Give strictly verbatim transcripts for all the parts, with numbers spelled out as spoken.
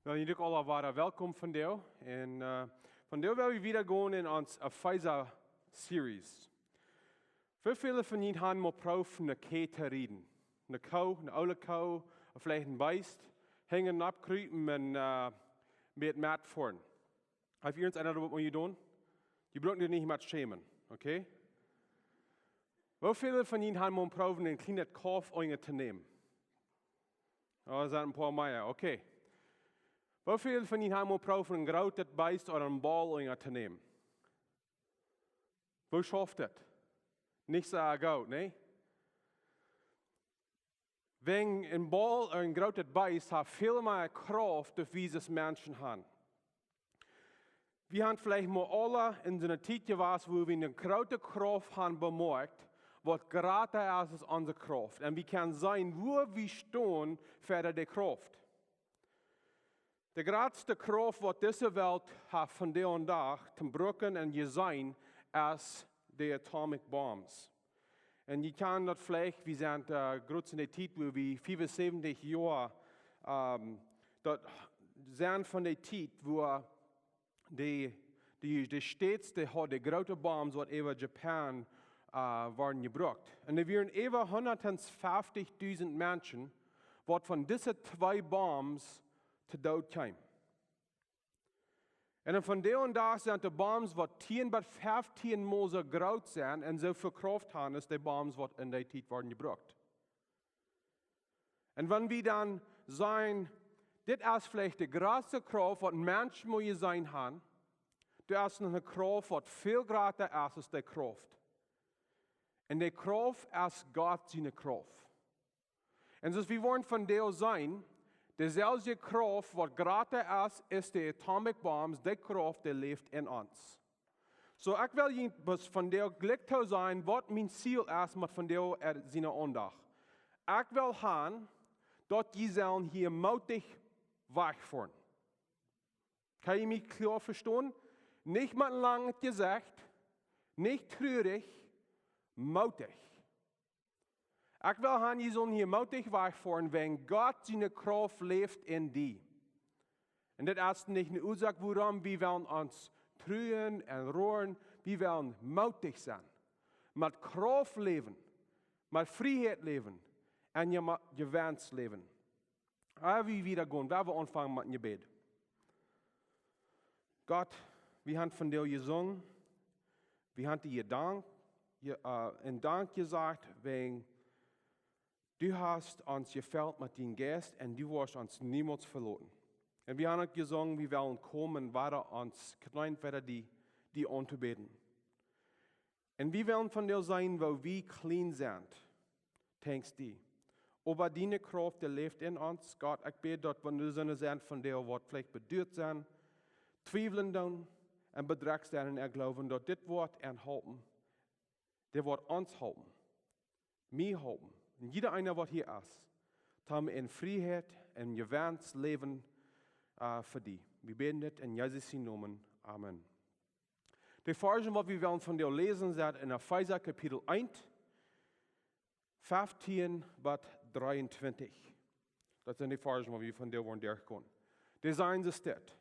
Well, jie aula wada welkom vondoag. Un, äh, vondoag well wie wieda gonen en ons Efeesa Series. Woo väle von jie han mol proowt ne Kjie to rieden? Ne Koo, ne oole Koo, ooda veleicht een Beest, hinjen, oppkrupen un, äh, met, met foaren. Haft irjent eena daut mol jedonen? Jie brucken junt nich mea schämen, okay? Woo väle von jie han mol proowt een kjlienet Kaulf unja to nämen? Oh, daut sent een poa mea, okay. Woo väle von jie han mol proowt een grootet Beest ooda een Ball unja to nämen? Woo schauft daut? Nich soo goot, nä? Wäajen een Ball ooda een grootet Beest haft väl mea Krauft aus wie aus Menschen han. Wie han veleicht mol aula en soone Tiet jewast, wua wie ne groote Krauft han bemoakjt, waut jrata es aus onse Krauft. Un wie kjennen seenen, wua wie stonen ver de Krauft. De jratste Krauft, waut dise Welt haft vondoag dän Dach to brucken un jeseenen, es de atomic bombs. Un jie kjanen daut veleicht, wie sent, äh, krakjt en de Tiet, wua wie 75 Joa, ähm, daut sent von de Tiet, wua de, de, de States, dee haud de groote Bombs, waut äwa Japan, äh, worden jebrukt. Un doa wieren äwa 150000 Menschen, waut von dise twee Bombs to Doot kjeemen. Un dan vondoag dän Dach sent de Bombs, waut 10 bat 15 mol soo groot sent un soo väl Krauft han, aus de Bombs, waut en dee Tiet worden jebrukt. Un wan wie dan seenen, dit es veleicht de jratste Krauft, waut een Mensch mol jeseenen haft, doa es noch ne Krauft, waut väl jrata es aus de Krauft. Un de Krauft es Gott siene Krauft. Un soo aus wie woaren vondoag seenen, deselwje Krauft, waut jrata es aus de atomic bombs, dee Krauft, dee läft en ons. Soo, ekj well junt bloos vondoag jlikj to sajen, waut mien Ziel es met vondoag äa, siene Aundacht. Ekj well han, daut jie sellen hia mootich wajchfoaren. Kjenn jie mie kloa vestonen? Nich met een langet Jesecht, nich trurich, mootich. Ekj well han, jie sellen hia mootich wajchfoaren, wäajen Gott siene Krauft läft en die. Un dit es nich ne Uasoak, wuarom wie wellen ons truren un roaren. Wie wellen mootich sennen, met Krauft läwen, met Frieheit läwen un je-, met Jewenst läwen. Ea wie wieda gonen, well wie aunfangen met een Jebäd. Gott, wie han vondoag jesungen, wie han die Dank, je-, äh, een Dank jesajcht, wäajen du hast ons jefelt met dienen Jeist un du woascht ons niemols veloten. Un wie han uk jesungen, wie wellen komen, wada ons kjneen ver die, die auntobäden. Un wie wellen vondoag seenen, woo wie kjlien sent, denkj die. Oba diene Krauft, dee läft en ons. Gott, ekj bäd, daut wan doa soone sent vondoag, waut veleicht beduat sent, twiewlen doonen un bedrekjt sent en äa Gloowen, daut dit Wuat an halpen, dit Wuat ons halpen, mie halpen, un jieda eena, waut hia es, toom en Frieheit un Jewenst läwen, äh, fa die. Wie bäden dit en Jesus sienen Nomen. Amen. De Varzen, waut wie wellen vondoag läsen, sent en Efeesa Kapitel eent, feftieen bat dreeuntwintich. Daut sent de Varzen, waut wie vondoag woaren derchgonen. Dee sajen soo dit: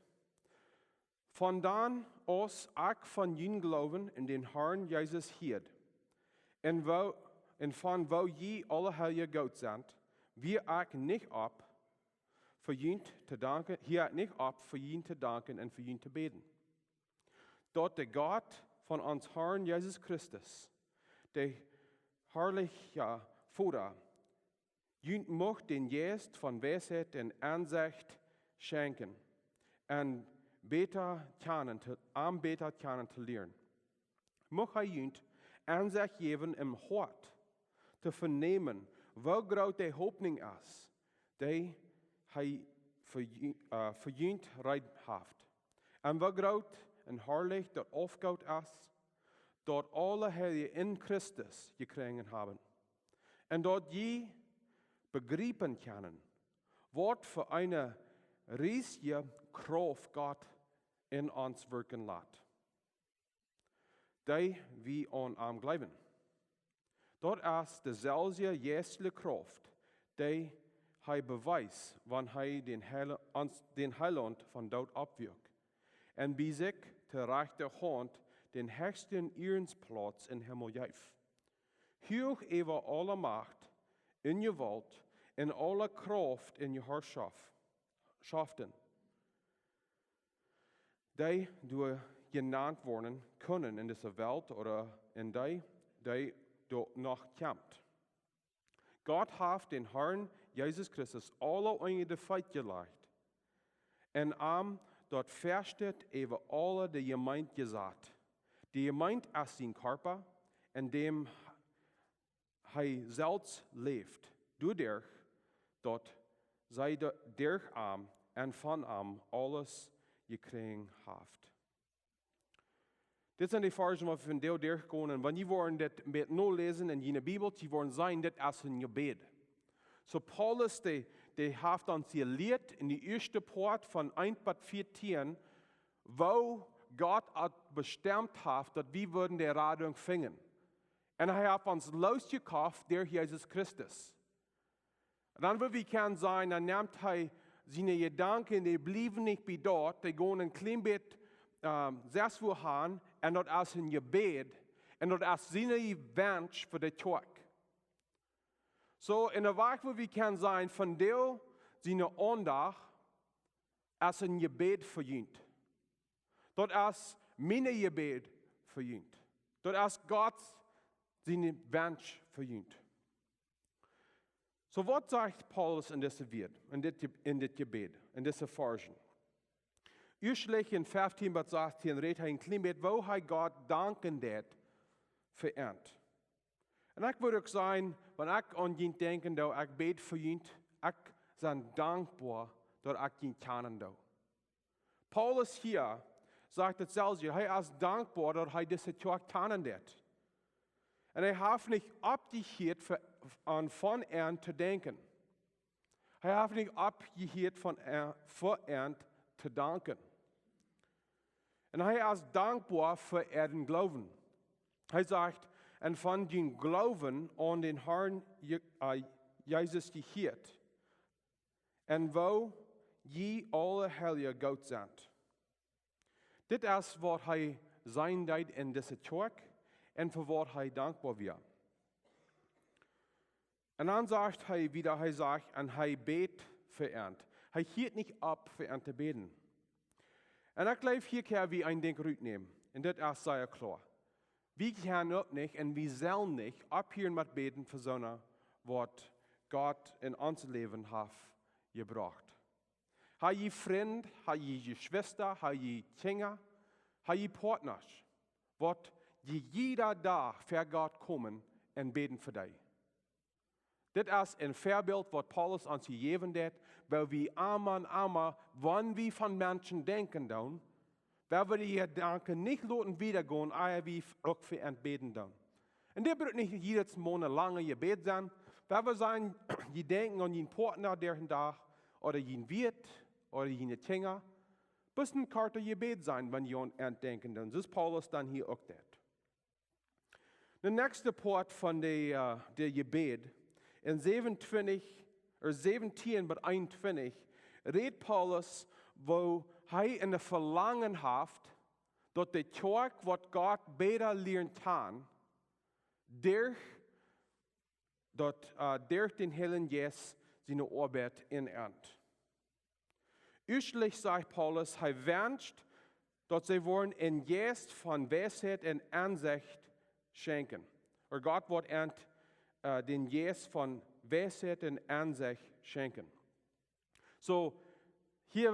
Von dan aus ekj von jun Gloowen en dän Harn Jesus hieed, un woo, un von woo jie aule Heilje goot sent, wia ekj nich opp, fa junt to danken, hia ekj nich opp, fa junt to danken un fa junt to bäden. Daut de Gott von ons Harn Jesus Christus, de harliche Voda, junt mucht dän Jeist von Weisheit un Ensecht schenkjen, un bäta kjanen to, am bäta kjanen to lieren. Mucht hee junt Ensecht jäwen em Hoat to venämen, woo groot de Hopninj es, dee hee fa ju-, äh, fa junt reed haft, un woo groot un harlich daut Oafgoot es, daut aule Heilje en Christus jekjräajen haben, un daut jie bejriepen kjennen, waut fa eene riesje Krauft Gott en ons wirkjen lat, dee wie aun am jleewen. Daut es deselwje jeistelje Krauft, dee hee bewies, wan hee dän, Heil ons, dän Heilaunt von doot oppwakjt un bie sikj to rajchte Haunt dän hechsten Iernstplauz em Himmel jeef. Huach äwa aule Macht un Jewault un aule Krauft un Jehorschaft, Schaften, dee doa jenant woaren kunnen en dise Welt ooda en dee, dee doa noch kjemt. Gott haft dän Harn Jesus Christus aule unja de Feet jelajcht un am daut väaschte äwa aule de Jemeent jesat. De Jemeent es sien Kjarpa, en däm hee selfst läft, doaderch daut see de-, derch am un von am aules jekjräajen haft. Dit sent de Varsch, waut wie vondoag derchgonen. Un wan jie woaren dit met noläsen en june Bibel, jie woaren seenen, dit es een Jebäd. Soo Paulus, dee, dee haft ons jelieet en de ieeschte Poat von eent bat vieetieen, woo Gott daut bestemt haft, daut wie wudden de Radunk finjen. Un hee haft ons losjekoft derch Jesus Christus. Un dan, woo wie kjennen seenen, dan nemt hee siene Jedanken, dee bliewen nich bie daut, dee gonen een kjlien bät, ähm, sest wua han, un daut es een Jebäd, un daut es siene Wensch fa de Kjoakj. Soo, en de Wajch, woo wie kjennen seenen, vondoag siene Aundacht es een Jebäd fa junt. Daut es mien Jebäd fa junt. Daut es Gott sien Wensch fa junt. Soo, waut sajcht Paulus en dise Wieed, en dit, en dit Jebäd, en dise Varschen? Ieescht en feftieen bat sastieen rät hee een kjlien bät, woo hee Gott danken deed fa an. Un ekj wudd uk sajen, wan ekj aun junt denkjen doo, ekj bäd fa junt, ekj sie dankboa, daut ekj junt kjanen doo. Paulus hia sajcht daut selfst, hee es dankboa, daut hee dise Kjoakj kjanen deed. Un hee haft nich oppjehieet fa, aun von an to denkjen. Hee haft nich oppjehieet von an, fa an to danken. Un hee es dankboa fa äaren Gloowen. Hee sajcht, un von dän Gloowen aun dän Harn Je-, äh, Jesus jehieet, un woo jie aule Heilje goot sent. Dit es waut hee seenen deed en dise Kjoakj un fa waut hee dankboa wia. Un dan sajcht hee wada, hee sajcht, un hee bäd fa an. Hee hieet nich opp fa an to bäden. Un ekj jleew, hia kjenn wie een Dinkj rutnämen. Un dit es sea kloa. Wie kjennen uk nich un wie sellen nich opphieren met bäden fa soone, waut Gott en ons Läwen haft jebrocht. Ha jie Frind, ha jie Jeschwista, ha jie Kjinja, ha jie Poatnasch, waut jie jieda Dach ver Gott komen un bäden fa dee. Dit es een Väabilt, waut Paulus ons jejäft haft, woo wie emma un emma, wan wie von Menschen denkjen doonen, woo wie dee Jedanken nich loten wieda gonen, ea wie uk fa an bäden doonen. Un dit brukt nich jiedet Mol een langet Jebäd sennen. Woo wie sajen, jie denkjen aun jun Poatna derch dän Dach, ooda jun Wieet, ooda june Kjinja. Bloos een kortet Jebäd sennen, wan jie aun an denkjen doonen. Soo aus Paulus dan hia uk deed. De näakjste Poat von de, äh, de Jebäd, en säwenuntwintich, ooda säwentieen bat eenuntwintich, rät Paulus, woo hee een Velangen haft, daut de Kjoakj, waut Gott bäta lieren kaun, derch daut, äh, derch dän Heiljen Jeist siene Oabeit en an. Ieeschtlich sajcht Paulus, hee wenscht, daut see woaren een Jeist von Weisheit un Ensecht schenkjen. Ooda Gott woat an, äh, dän Jeist von Weisheit un Ensecht schenkjen. Soo, hia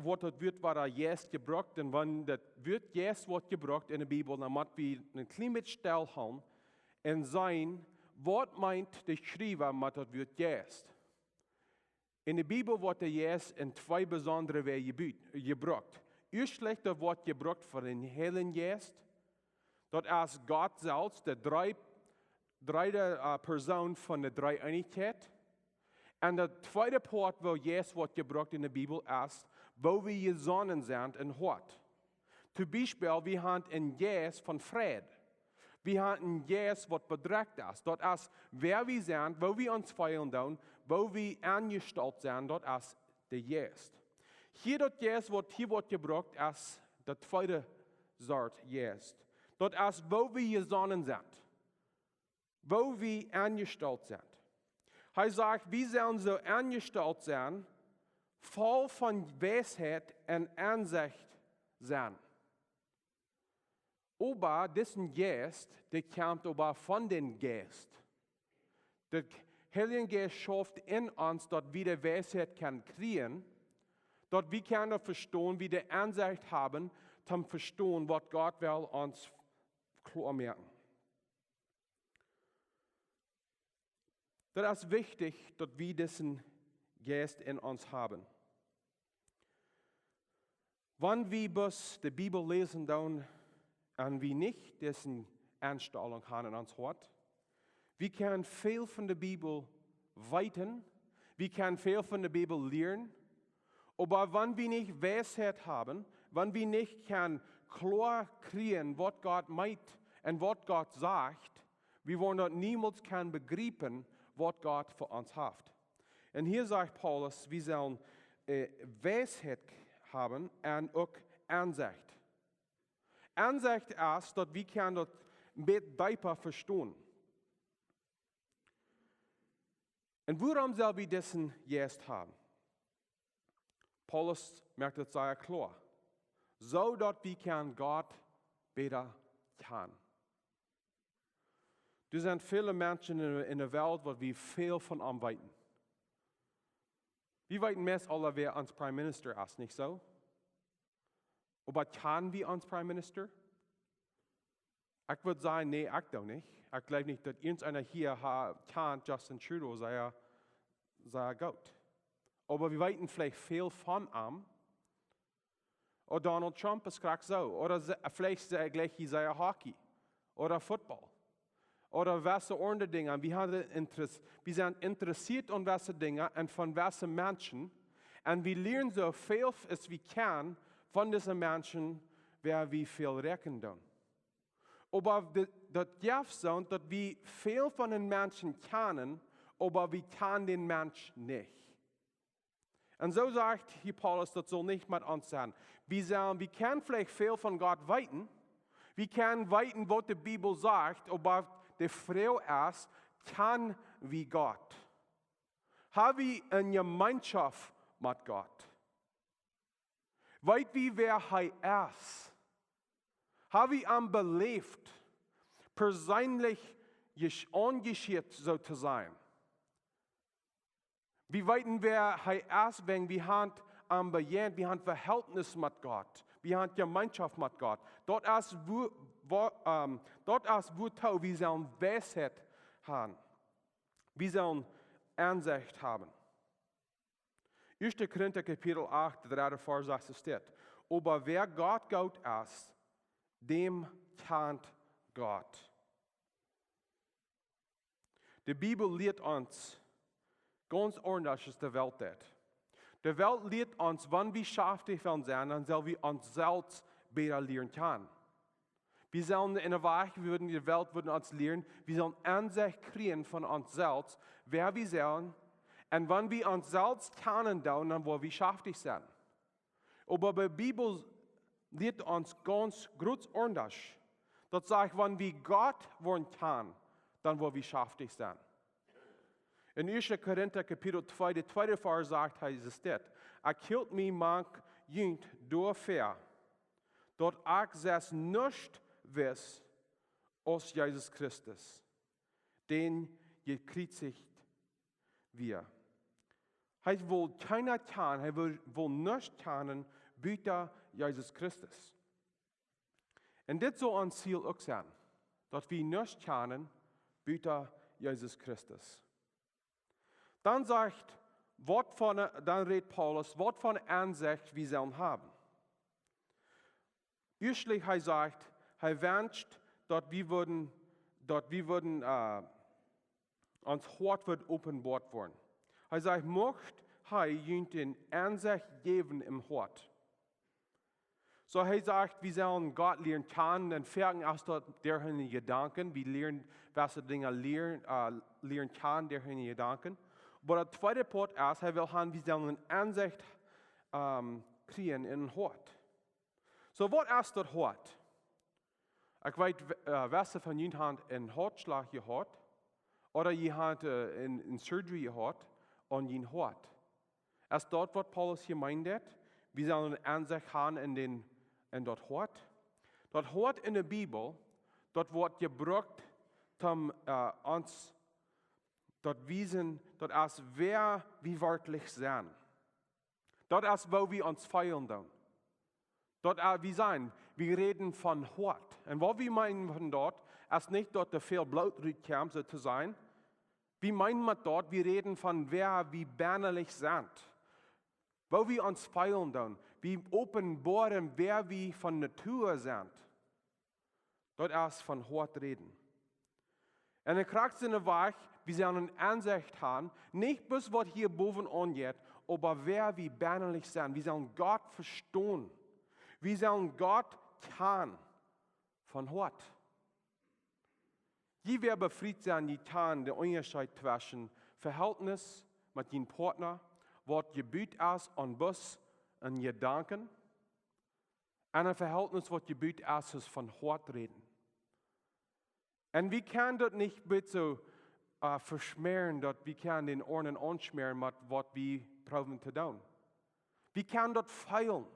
woat daut Wuat wada Jeist jebrukt. Un wan daut Wuat Jeist woat jebrukt en de Bibel, dan mott wie een kjlien bät stell hoolen un seenen, waut meent de Schriewa met daut Wuat Jeist. En de Bibel woat de Jeist en twee besondre Wäaj jebu-, jebrukt. Ieeschtlich daut woat jebrukt fa dän Heiljen Jeist. Daut es Gott selfst, de dree-, dreede, äh, Persoon von de Dreeeenichkjeit. Un de tweede Poat, woo Jeist woat jebrukt en de Bibel, es, woo wie jesonnen sent em Hoat. Toom Biespel, wie haben een Jeist von Fräd. Wie haben een Jeist, waut bedrekjt es. Daut es, wäa wie sent, woo wie ons feelen doonen, woo wie aunjestalt sent, daut es de Jeist. Hia daut Jeist, waut hia woat jebrukt, es de tweede Sort Jeist. Daut es, woo wie jesonnen sent, woo wie aunjestalt sent. Hee sajcht, wie sellen soo aunjestalt sennen, voll von Weisheit un Ensecht sennen. Oba disen Jeist, dee kjemt oba von dän Jeist. De Heilje Jeist schauft en ons, daut wie de Weisheit kjennen kjrieen, daut wie kjennen vestonen, wie de Ensecht haben, toom vestonen, waut Gott well ons kloa moaken. Daut es wichtich, daut wie disen Jeist en ons haben. Wan wie bloos de Bibel läsen doonen un wie nich dise Enstalunk haben en ons Hoat, wie kjennen väl von de Bibel weeten, wie kjennen väl von de Bibel lieren, oba wan wie nich Weisheit haben, wan wie nich kjennen kloa kjrieen, waut Gott meent un waut Gott sajcht, wie woaren daut niemols kjennen bejriepen, waut Gott fa ons haft. Un hia sajcht Paulus, wie sellen, äh, Weisheit haben un uk Ensecht. Ensecht es, daut wie kjennen daut een bät deepa vestonen. Un wuarom sell wie disen Jeist haben? Paulus moakt daut sea kloa. Soo daut wie kjennen Gott bäta kjanen. Doa sent väle Menschen en, en de Welt, waut wie väl von am weeten. Wie weeten meist aula, wäa ons Prime Minister es, nich soo? Oba kjanen wie ons Prime Minister? Ekj wudd sajen, nä, ekj doo nich. Ekj jleew nich, daut irjenteena hia ha-, kjant Justin Trudeau sea, sea goot. Oba wie weeten veleicht väl von am. Ooda Donald Trump es krakjt soo. Ooda se-, veleicht se-, jlikj jie sea Hockey. Ooda Football. Ooda waut fa aundre Dinja. Wie haben Interess-, wie sent interessieet aun waut fa Dinja un von waut fa Menschen. Un wie lieren soo väl aus wie kjennen von dise Menschen, wäa wie väl räakjnen doonen. Oba de-, daut jeft soo, daut wie väl von dän Menschen kjanen, oba wie kjanen dän Mensch nich. Un soo sajcht hia Paulus, daut saul nich met ons sennen. Wie sellen, wie kjennen veleicht väl von Gott weeten, wie kjennen weeten, waut de Bibel sajcht, oba de Froag es, kjanen wie Gott? Haben wie eene Jemeenschoft met Gott? Weet wie, wäa hee es? Haben wie am beläft, perseenlich jes-, aunjeschieet, soo to sajen? Wie weeten, wäa hee es, wan wie haben am bejäajent, wie haben Verhältnis met Gott, wie haben Jemeenschoft met Gott. Daut es wua-, wua-, ähm, daut es wuatoo wie sellen Weisheit haben. Wie sellen Ensecht haben. Ieeschte Korinta Kapitel acht, dredde Varsch sajcht et dit: Oba wäa Gott goot es, däm kjant Gott. De Bibel lieet ons gaunz aundasch aus de Welt deit. De Welt lieet ons, wan wie schaftich wellen sennen, dan sell wie ons selfst bäta lieren kjanen. Wie sellen en de Welt, wie wudden, de Welt wudd ons lieren, wie sellen Ensecht kjrieen von ons selfst, wäa wie sent, un wan wie ons selfst kjanen doonen, dan woa wie schaftich sennen. Oba de Bibel lieet ons gaunz groot aundasch. Daut sajcht, wan wie Gott woaren kjanen, dan woa wie schaftich sennen. En Ieeschte Korinta Kapitel twee, de tweede Varsch sajcht hee dit: Ekj hilt mie mank junt doafäa, daut ekj selfst nuscht wist aus Jesus Christus, dee jekjriezicht wia. Hee wull kjeena kjanen, hee wull, wull nuscht kjanen buta Jesus Christus. Un dit saul ons Ziel uk sennen, daut wie nuscht kjanen buta Jesus Christus. Dan sajcht, waut fa, dan rät Paulus, waut fa Ensecht wie sellen haben. Ieeschtlich, hee sajcht, hee wenscht, daut wie wudden, daut wie wudden, äh, ons Hoat wudd openboat woaren. Hee sajcht, mucht hee junt een Ensecht jäwen em Hoat. Soo hee sajcht, wie sellen Gott lieren kjanen, un foaken es daut derch de Jedanken, wie lieren, waut de Dinja lieren, äh, lieren kjanen derch de Jedanken. Oba daut tweede Poat es, hee well han, wie sellen eene Ensecht, ähm, kjrieen en ons Hoat. Soo, waut es daut Hoat? Ekj weet, w-, äh, waut von junt han een Hoatschlach jehaut, ooda jie han, äh, een, een Surgery jehaut aun jun Hoat. Es daut waut Paulus hia meent? Wie sellen eene Ensecht han en dän, en daut Hoat. Daut Hoat en de Bibel, daut woat jebrukt om, äh, ons daut wiesen, daut es wäa wie werkjlich sent. Daut es woo wie ons feelen dan. Daut, äh, wie sent, wie räden von Hoat. Un waut wie meenen von daut, es nich daut doa väl Bloot rutkjemt, soo to sajen. Wie meenen met daut, wie räden von wäa wie bennalich sent. Woo wie ons feelen dan. Wie openboaren wäa wie von Natua sent. Daut es von Hoat räden. Un de Krux en de Wajch, wie sellen eene Ensecht han, nich bloos waut hia bowen aunjeit, oba wäa wie bennalich sent. Wie sellen Gott vestonen. Wie sellen Gott kjanen von Hoat. Jie woaren befriet sennen, jie kjanen dän Unjascheet tweschen Vehältnis met jun Partner, waut jebut es aun bloos een Jedanken, un een Vehältnis waut jebut es, es von Hoat räden. Un wie kjennen daut nich bloos soo, äh, veschmäaren, daut wie kjennen dän aundren aunschmäaren met waut wie proowen to doonen. Wie kjennen daut feelen.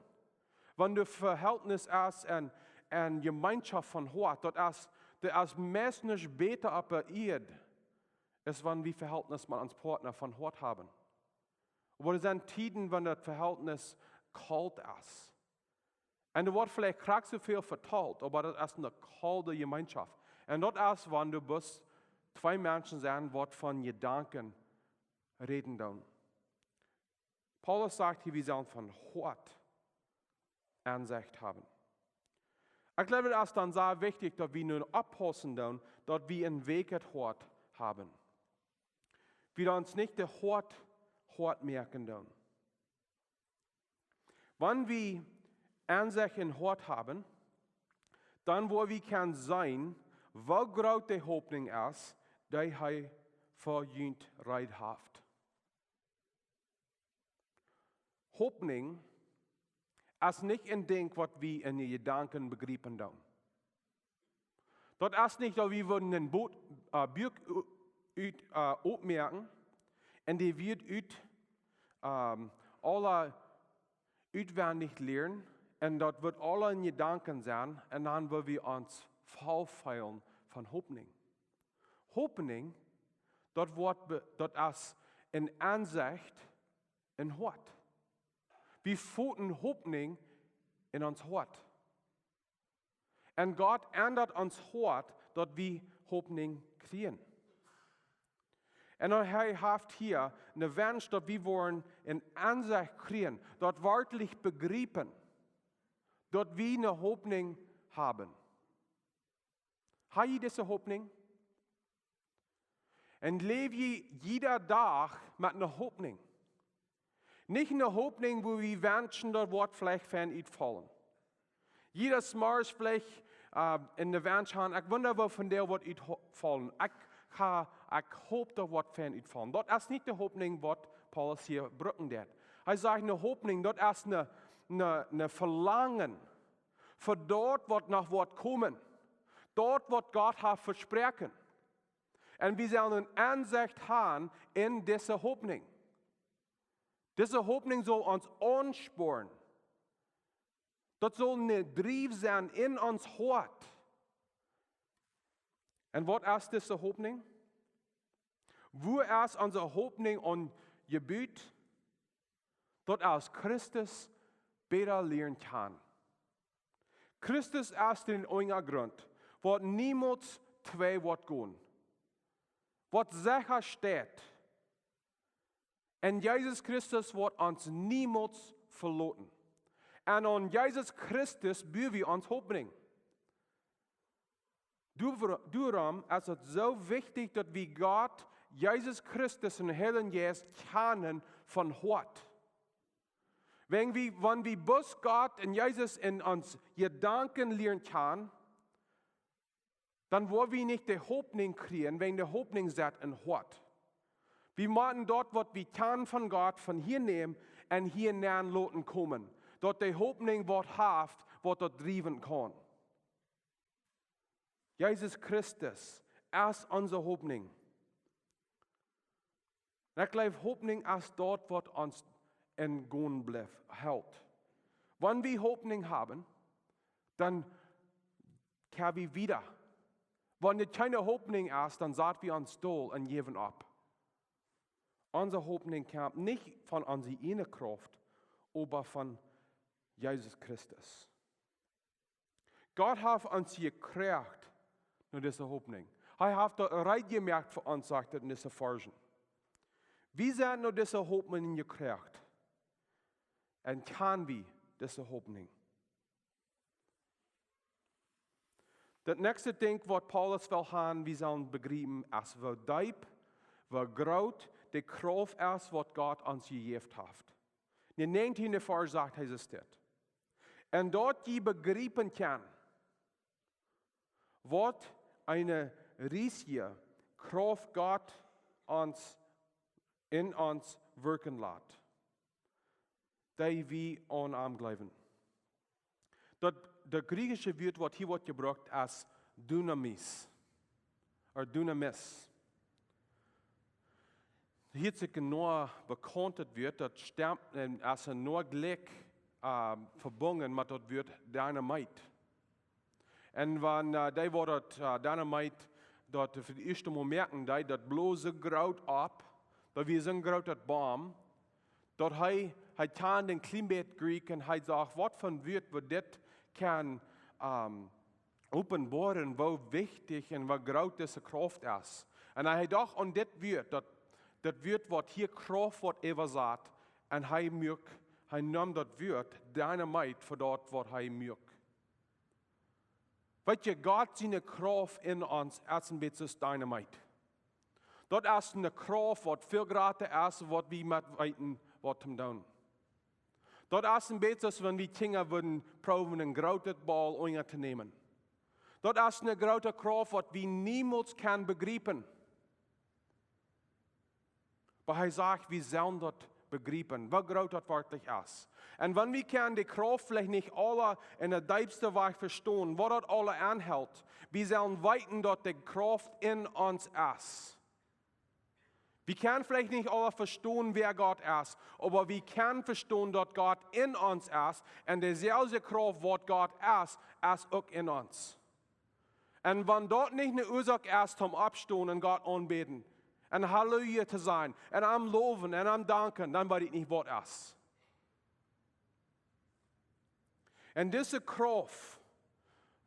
Wan daut Vehältnis es en, en Jemeenschoft von Hoat, daut es, daut es meist nich bäta opp de Ieed, es wan wie Vehältnis met ons Partner von Hoat haben. Oba doa sent Tieden, wan daut Vehältnis kolt es. Un doa woat veleicht krakjt soo väl vetalt, oba daut es eene kolde Jemeenschoft. Un daut es, wan doa bloos twee Menschen sent, waut von Jedanken räden dan. Paulus sajcht hia, wie sellen von Hoat Ensecht haben. Ekj jleew, daut es dan sea wichtich, daut wie nu oppaussen dan, daut wie een weekjet Hoat haben. Wie ons nich daut Hoat, Hoat moaken dan. Wan wie Ensecht em Hoat haben, dan woa wie kjennen seenen, woo groot de Hopninj es, dee hee fa junt reed haft. Hopninj es nich een Dinkj, waut wie en de Jedanken bejriepen dan. Daut es nich, daut wie wudden een Boot, äh, Buak u-, ut, äh, opmoaken un dee Wieed ut, ähm, aule utwendich lieren un daut woat aule en Jedanken sennen un dan woa wie ons voll feelen von Hopninj. Hopninj, daut woat be-, daut es een Ensecht em Hoat. Wie foten Hopninj en ons Hoat. Un Gott endat ons Hoat, daut wie Hopninj kjrieen. Un dan hee haft hia een Wensch, daut wie woaren een Ensecht kjrieen, daut werkjlich bejriepen, daut wie eene Hopninj haben. Ha jie dise Hopninj? Un läw jie jieda Dach met eene Hopninj? Nich eene Hopninj, wua wie wenschen, daut woat veleicht fein utfaulen. Jiedes Mol veleicht, äh, een Wensch han, ekj wunda, woo vondoag woat utfaulen. Ekj ha, ekj hop, daut woat fein utfaulen. Daut es nich de Hopninj, waut Paulus hia brucken deed. Hee sajcht, eene Hopninj, daut es een, een, een Velangen fa daut, waut noch woat komen. Daut, waut Gott haft vesproaken. Un wie sellen een Ensecht han en dise Hopninj. Dise Hopninj saul ons aunspornen. Daut saul een Drief sennen en ons Hoat. Un waut es dise Hopninj? Wua es onse Hopninj aun jebut? Daut es Christus bäta lieren kjanen. Christus es dän Unjagrunt, waut niemols twei woat gonen, waut secha steit. Un Jesus Christus woat ons niemols veloten. Un aun Jesus Christus buen wie ons Hopninj. Doa-, doarom es et soo wichtich, daut wie Gott, Jesus Christus un Heiljen Jeist kjanen von Hoat. Wan wie, wan wie bloos Gott un Jesus en ons Jedanken lieren kjanen, dan woa wie nich de Hopninj kjrieen, wan de Hopninj sett em Hoat. Wie motten daut, waut wie kjanen von Gott, von hia nämen un hia nenn loten komen, daut de Hopninj waut haft, waut daut driewen kaun. Jesus Christus es onse Hopninj. Un ekj jleew, Hopninj es daut, waut ons em Gonen blift, helt. Wan wie Hopninj haben, dan kjenn wie wieda. Wan doa kjeene Hopninj es, dan sat wie ons dol un jäwen opp. Onse Hopninj kjemt nich von onse eejne Krauft, oba von Jesus Christus. Gott haft ons jekjräajen no dise Hopninj. Hee haft daut reed jemoakt fa ons, sajcht et en dise Varschen. Wie sent no dise Hopninj jekjräajen. Un kjenn wie dise Hopninj? Daut näakjste Dinkj, waut Paulus well han, wie sellen bejriepen, es, woo deep, woo groot de Krauft es, waut Gott ons jejäft haft. En dän näajentieenden Varsch sajcht hee dit: Un daut jie bejriepen kjennen, waut eene riesje Krauft Gott ons, en ons wirkjen lat, dee wie aun am jleewen. Daut, daut griechische Wuat, waut hia woat jebrukt, es Dunamis, ooda Dunamis. Hia es sikj een Wuat bekaunt, daut Wuat, daut stemt un es een Wuat jlikj, äh, vebungen met daut Wuat Dynamit. Un wan, äh, dee waut daut, äh, Dynamit daut fa daut ieeschte Mol moaken deed, daut bloos soo groot opp, daut wia soon grootet Bom, daut hee, hee kjand een kjlien bät Jriekjsch un hee sach, waut fa een Wuat, waut dit kaun, ähm, openboaren, woo wichtich un woo groot dise Krauft es. Un hee docht aun dit Wuat, daut, daut Wuat, waut hia Krauft woat äwasat, un hee muak, hee neem daut Wuat Dynamit fa daut, waut hee muak. Weet jie, Gott siene Krauft en ons es een bät soo aus Dynamit. Daut es eene Krauft, waut väl jrata es, waut wie met weeten, waut to doonen. Daut es een bät soo aus wan wie Kjinja wudden proowen, een grootet Ball unja to nämen. Daut es eene groote Krauft, waut wie niemols kjennen bejriepen. Oba hee sajcht, wie sellen daut bejriepen, woo groot daut werkjlich es. Un wan wie kjennen de Krauft veleicht nich aula en de deepste Wajch vestonen, waut daut aula enhelt, wie sellen weeten, daut de Krauft en ons es. Wie kjennen veleicht nich aula vestonen, wäa Gott es, oba wie kjennen vestonen, daut Gott en ons es, un deeselwje Krauft, waut Gott es, es uk en ons. Un wan daut nich eene Uasoak es, om opptostonen un Gott aunbäden, un Halleluja to sajen, un am lowen, un am danken, dan weet ekj nich, waut es. Un dise Krauft,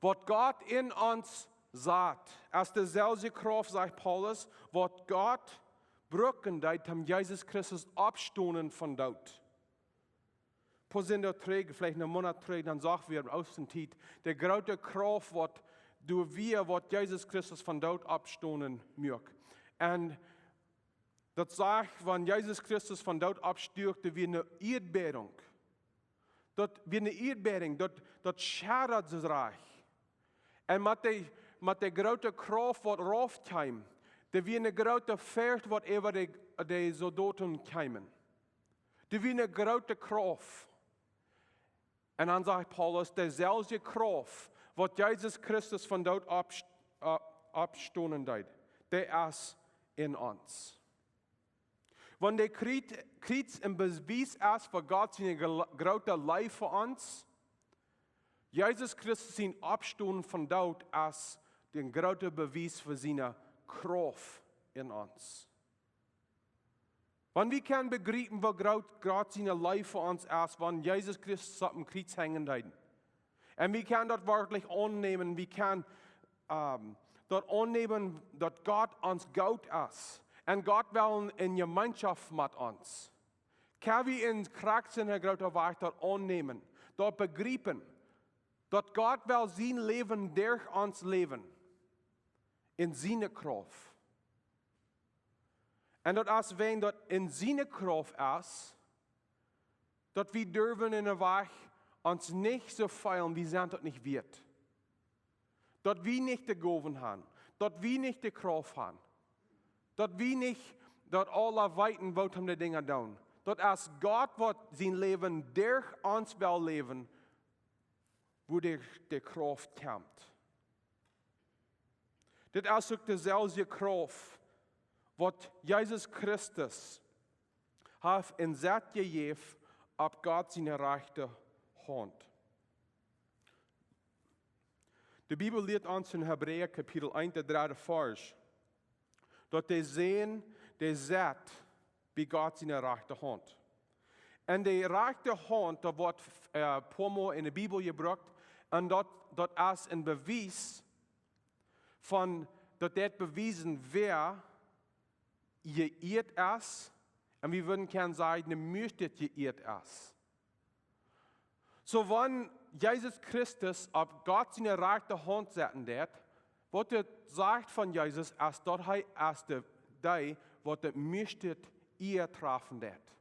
waut Gott en ons sat, es deeselwje Krauft, sajcht Paulus, waut Gott brucken deed, om Jesus Christus opptostonen von doot. Poa Sindach trigj, veleicht een Moonat trigj, dan sagen wie em Oostentiet, de groote Krauft, waut doa wia, waut Jesus Christus von doot oppstonen muak. Un daut sajcht, wan Jesus Christus von doot oppstunt, doa wia eene Ieedbäwunk. Daut wia eene Ieedbäwunk, daut, daut schuddad soo rajcht. Un met de, met de groote Krauft, waut rauf kjeem, doa wia eene groote Forcht, waut äwa de, de Soldoten kjeemen. Doa wia eene groote Krauft. Un dan sajcht Paulus, deeselwje Krauft, waut Jesus Christus von doot opp-, äh, oppstonen deed, dee es en ons. Wan de Krie-, Kjriez een Bewies es fa Gott siene gel-, groote Leew fa ons, Jesus Christus sien Oppstonen von doot es een groota Bewies fa siene Krauft en ons. Wan wie kjennen bejriepen, woo groot Gott siene Leew fa ons es, wan Jesus Christus opp een Kjriez henjen deed. Un wie kjennen daut werkjlich aunnämen, wie kjennen, ähm, daut aunnämen, daut Gott ons goot es. Un Gott well en Jemeenschoft met ons. Kjenn wie en Christus en groota Wajch daut aunnämen, daut bejriepen, daut Gott well sien Läwen derch ons läwen, en siene Krauft. Un daut es, wan daut en siene Krauft es, Daut wie derwen en de Wajch ons nich soo feelen, wie sent daut nich wieet. Daut wie nich de Gowen han, daut wie nich de Krauft han, daut wie nich daut aula weeten, waut om de Dinja doonen. Daut es Gott, waut sien Läwen derch ons well läwen, wua de, de Krauft kjemt. Dit es uk deselwje Krauft, waut Jesus Christus haft en Sett jejäft opp Gott siene rajchte Haunt. De Bibel lieet ons en Hebräa Kapitel eent, de dredde Varsch, daut de Sän, dee sett bie Gott siene rajchte Haunt. Un de rajchte Haunt, daut woat, äh, poa mol en de Bibel jebrukt, un daut, daut es een Bewies von, daut dit bewiesen, wäa jeieet es, un wie wudden kjennen sajen, de Mucht jeieet es. Soo, wan Jesus Christus opp Gott siene rajchte Haunt setten deed, waut et sajcht von Jesus, es daut hee es de, dee, waut de Mucht Ea trafen deed.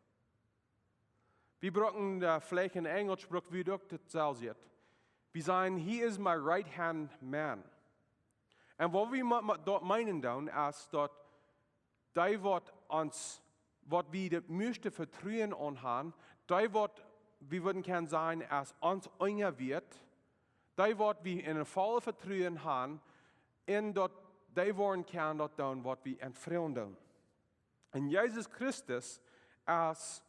Wie brucken, äh, veleicht en Enjlisch bruck wie uk daut selfst. Wie sajen, "He is my right hand man." Un waut wie ma-, ma-, doa meenen dan, es daut dee waut ons, waut wie daut meiste Vetruen aun han, dee waut wie wudden kjennen sajen, es ons Unja wieet, dee waut wie en een vollet Vetruen han, un daut dee woaren kjennen daut doonen, waut wie aunfroagen doonen. Un Jesus Christus es,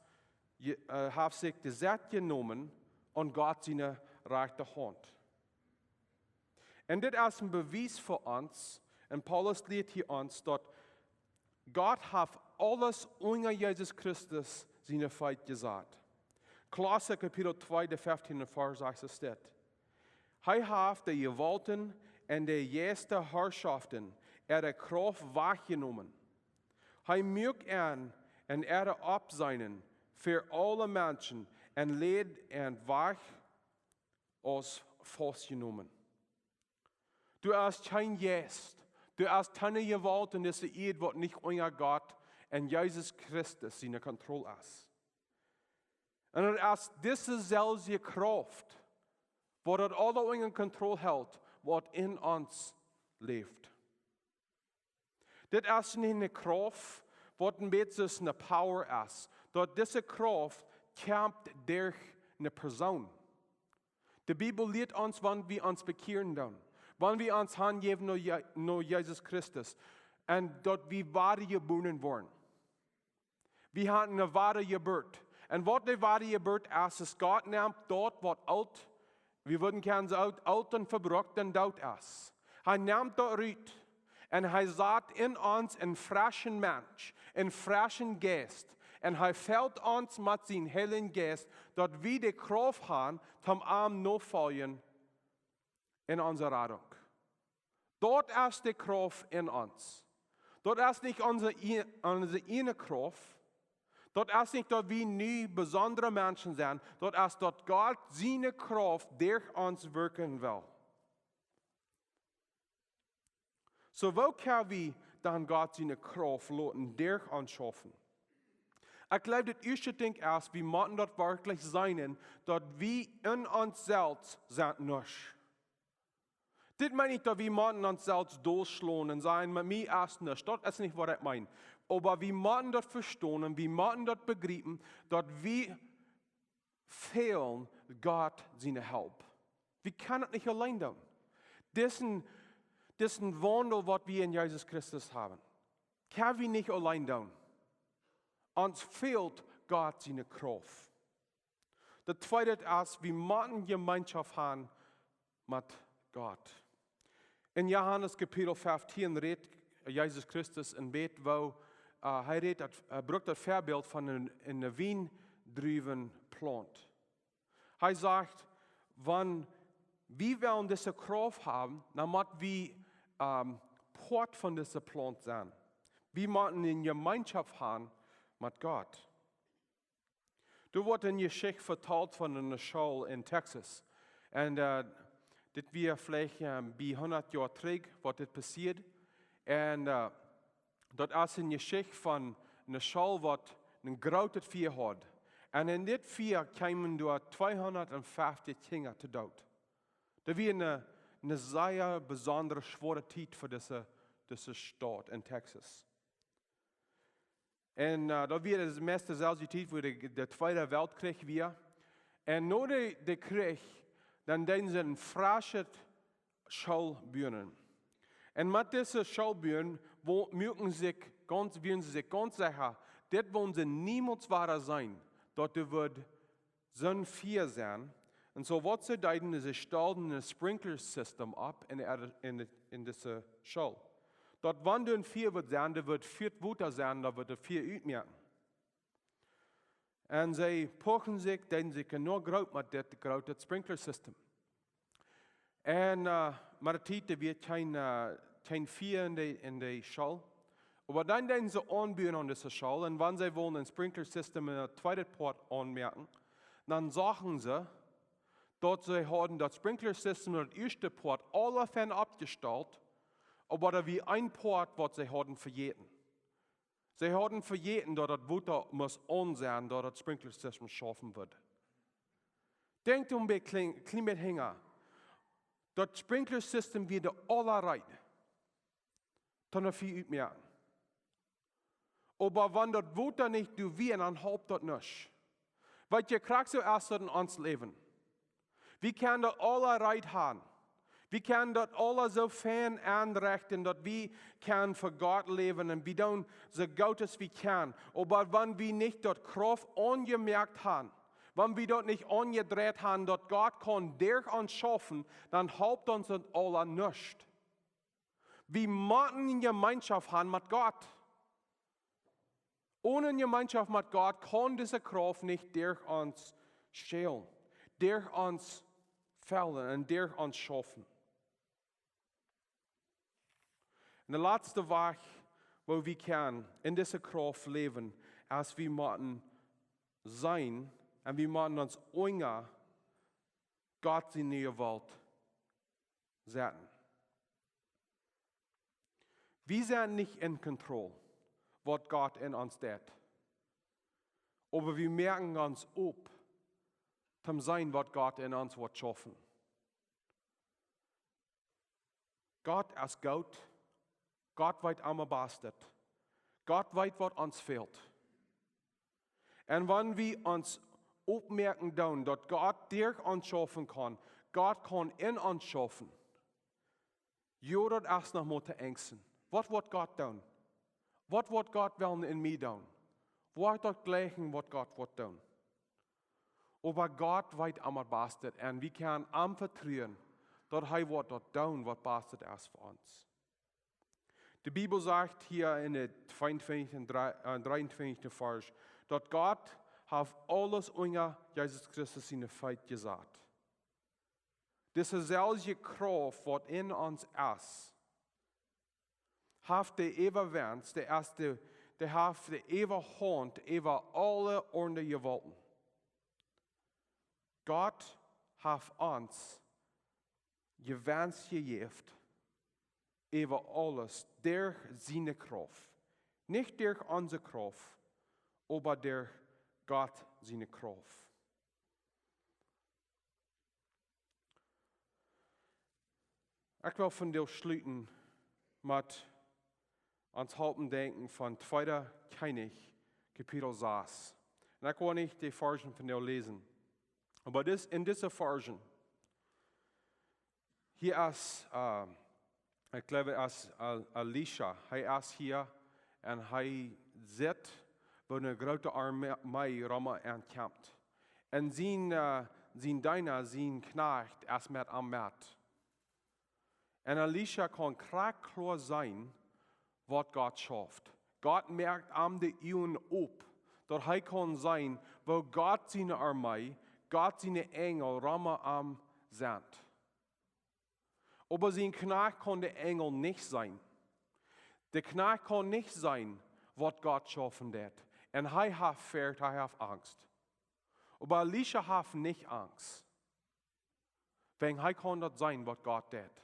je-, äh, haft sikj de Sett jenomen aun Gott siene rajchte Haunt. Un dit es een Bewies fa ons, un Paulus lieet hia ons, daut Gott haft aules unja Jesus Christus siene Feet jesat. Kolossa Kapitel twee, de fieftieende Varsch sajcht dit: "Hee haft de Jewaulten un de Jeista Harschoften äare Krauft wajchjenomen. Hee muak an un äare Oppseenen fa aule Menschen un leet an wajch aus faustjenomen." Doa es kjeen Jeist, doa es kjeene Jewault en dise Ieed, waut nich unja Gott un Jesus Christus siene Kontroll es. Un daut es dise selfsje Krauft, waut daut aules unja Kontroll helt, waut en ons läft. Dit es nich eene Krauft, waut een bät soo aus eene Power es. Daut dise Krauft kjemt derch eene Persoon. De Bibel lieet ons, wan wie ons bekjieren doonen, wan wie ons hanjäwen no Je-, no Jesus Christus, un daut wie wada jebuaren woaren. Wie haben eene Wadajeburt. Un waut de Wadajeburt es, es Gott nemt daut, waut oolt, wie wudden kjennen sajen, oolt, oolt un vebrukt un doot es. Hee nemt daut rut. Un hee sat en ons een freschen Mensch, een freschen Jeist. Un hee felt ons met sienen Heiljen Jeist, daut wie de Krauft haben, om am notofoljen en onse Radunk. Daut es de Krauft en ons. Daut es nich onse ie-, onse ieejne Krauft. Daut es nich, daut wie nu besondre Menschen sent. Daut es, daut Gott siene Krauft derch ons wirkjen well. Soo, woo kjenn wie dan Gott siene Krauft loten derch ons schaufen? Ekj jleew, daut ieeschte Dinkj es, wie motten daut werkjlich seenen, daut wie en ons selfst sent nuscht. Dit meen ekj, daut wie motten ons selfst dolschlonen un sajen, "Met mie es nuscht." Daut es nich, waut ekj meen. Oba wie motten daut vestonen un wie motten daut bejriepen, daut wie fälen Gott siene Help. Wie kjennen daut nich auleen doonen. Disen, disen Waundel, waut wie en Jesus Christus haben, kjenn wie nich auleen doonen. Ons fält Gott siene Krauft. Daut tweede es, wie motten Jemeenschoft haben met Gott. En Johanes Kapitel fieftien rät Jesus Christus een bät, woo, äh, hee rät daut, hee brukt daut Väabilt von eene, eene Wiendruwenplaunt. Hee sajcht, wan wie wellen dise Krauft haben, dan mott wie, ähm, Poat von dise Plaunt sennen. Wie motten eene Jemeenschoft haben met Gott. Doa woat eene Jeschicht vetalt von eene School en Texas. Un, äh, dit wia veleicht, ähm, bie hundat Joa trigj, waut dit passieed. Un, äh, daut es eene Jeschicht von eene School, waut een grootet Fia haud. Un en dit Fia kjeemen doa tweehundatfeftich Kjinja to doot. Daut wia eene, eene sea besondre, schwoare Tiet fa dise, dise Staut en Texas. Un, äh, daut wia de meist selwje Tiet, wua de, de Tweede Weltkjrich wia. Un no de, de Kjrich, dan deeden see eene fresche School buen. Un met dise School buen, woo, muaken see sikj gaunz, wieren see sikj gaunz secha, dit woaren see niemols wada seenen, daut doa wudd soon Fia sennen. Un soo waut see deeden, es, see stalden een Sprinkler System opp en, en, en dise School. Daut wan doa een Fia wudd sennen, doa wudd väl Wota sennen, daut wudd daut Fia utmoaken. Un see puchten sikj, deeden sikj enorm groot met dit groote Sprinkler System. Un, äh, met de Tiet, doa wia kjeen, äh, kjeen Fia en de, en de School. Oba dan deeden see aunbuen aun dise School. Un wan see wullen een Sprinkler System en daut tweede Poat aunmoaken, dan sagen see, daut see hauden daut Sprinkler System, daut ieeschte Poat, aula fein oppjestalt, oba doa wia een Poat, waut see hauden vejäten. See hauden vejäten, daut daut Wota must aun sennen, daut daut Sprinkler System schaufen wudd. Denkjt een bät kjlien, kjlien bät hinja. Daut Sprinkler System wia aula reed, toom daut Fia utmoaken. Oba wan daut Wota nich doa wia, dan holp daut nuscht. Weet jie, krakjt soo es daut en ons Läwen. Wie kjennen daut aula reed haben. Wie kjennen daut aula soo fein enrechten, daut wie kjennen fa Gott läwen un wie doonen soo goot aus wie kjennen. Oba wan wie nich daut Krauft aunjemoakt haben, wan wie daut nich aunjedreit haben, daut Gott kaun derch ons schaufen, dan holp ons daut aula nuscht. Wie motten eene Jemeenschoft haben met Gott. Onen Jemeenschoft met Gott kaun dise Krauft nich derch ons schaufen, derch ons fellen un derch ons schaufen. Un de latste Wajch, woo wie kjennen en dise Krauft läwen, es wie motten sennen un wie motten ons unja Gott siene Jewalt setten. Wie sent nich en Kontroll, waut Gott en ons deit. Oba wie moaken ons opp, toom seenen, waut Gott en ons woat schaufen. Gott es goot. Gott weet aum basten. Gott weet, waut ons fält. Un wan wie ons oppmoaken doonen, daut Gott derch ons schaufen kaun, Gott kaun en ons schaufen, jo, daut es noch mau to enjsten. Waut woat Gott doonen? Waut woat Gott wellen en mie doonen? Woat daut jlikjen, waut Gott woat doonen? Oba Gott weet aum basten un wie kjennen am vetruen, daut hee woat daut doonen, waut baste es fa ons. De Bibel sajcht hia en de tweeuntwintichste un dree-, äh, dreeuntwintichste Varsch, daut Gott haft aules unja Jesus Christus siene Feet jesat. Dise selwje Krauft, waut en ons es, haft de Äwawinst, dee es de, dee haft de Äwahaunt äwa aule aundre Jewaulten. Gott haft ons Jewinst jejäft äwa aules derch siene Krauft. Nich derch onse Krauft, oba derch Gott siene Krauft. Ekj well vondoag schluten met ons halpen denkjen von tweeda Kjennichs, Kapitel sas. Un ekj well nich de Varschen vondoag läsen. Oba dis, en dise Varschen, hia es, äh, ekj gleew, es, äh, Elisha. Hee es hia un hee sitt, woo eene groote Armee rom am kjemt. Un sien, äh, sien Deena, sien Kjnajcht, es met am met. Un Elisha kaun krakjt kloa seenen, waut Gott schauft. Gott moakt am de Uagen op, daut hee kaun seenen, woo Gott siene Armee, Gott siene Enjel rom am sent. Oba sien Kjnajcht kaun de Enjel nich seenen. De Kjnajcht kaun nich seenen, waut Gott schaufen deit. Un hee haft Forcht, hee haft Angst. Oba Elisha haft nich Angst. Wäajen hee kaun daut seenen, waut Gott deit.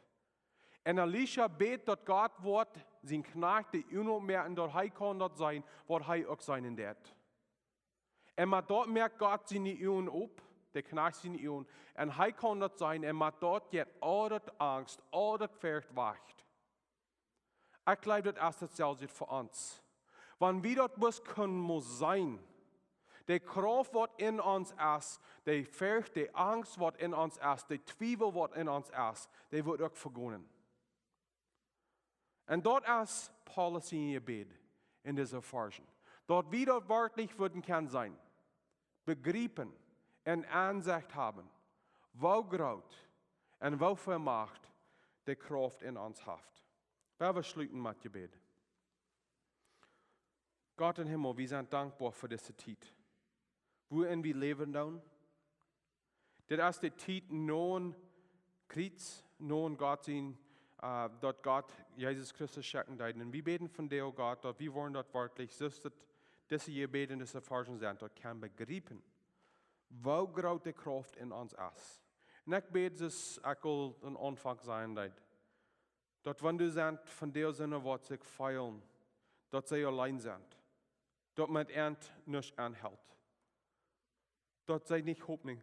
Un Elisha bät, daut Gott woat sien Kjnajcht de Uagen opmoaken, daut hee kaun daut seenen, waut hee uk seenen deit. Un met daut moakt Gott siene Uagen op, de Kjnajcht siene Uagen, un hee kaun daut seenen, un met daut jeit aul daut Angst, aul daut Forcht wajch. Ekj jleew, daut es daut selwje fa ons. Wan wie daut bloos kunnen mol seenen, de Krauft waut en ons es, de Forcht, de Angst waut en ons es, de Twiewel waut en ons es, dee woat uk vegonen. Un daut es Paulus sien Jebäd en dise Varschen. Daut wie daut werkjlich wudden kjennen seenen, bejriepen un Ensecht haben, woo groot un woo väl Macht de Krauft en ons haft. Wie schluten met Jebäd. Gott em Himmel, wie sent dankboa fa dise Tiet, wuaenn wie läwen doonen. Dit es de Tiet nom Kjriez, nom Gott sien, äh, daut Gott Jesus Christus schekjen deed. Un wie bäden vondoag, Gott, daut wie woaren daut werkjlich, soo aus daut dise Jebäd en dise Varschen sent, daut kjennen bejriepen, woo groot de Krauft en ons es. Un ekj bäd, soo aus ekj aul aum Aunfank säd, daut wan doa sent vondoag, waut sikj feelen, daut see auleen sent, daut met an nuscht aunhelt, daut see nich Hopninj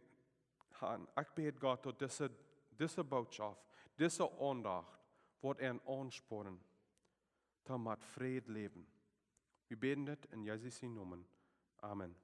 haben. Ekj bäd, Gott, daut dise, dise Botschaft, dise Aundacht woat an aunspornen, daut met Fräd läwen. Wie bäden dit en Jesus sien Nomen. Amen.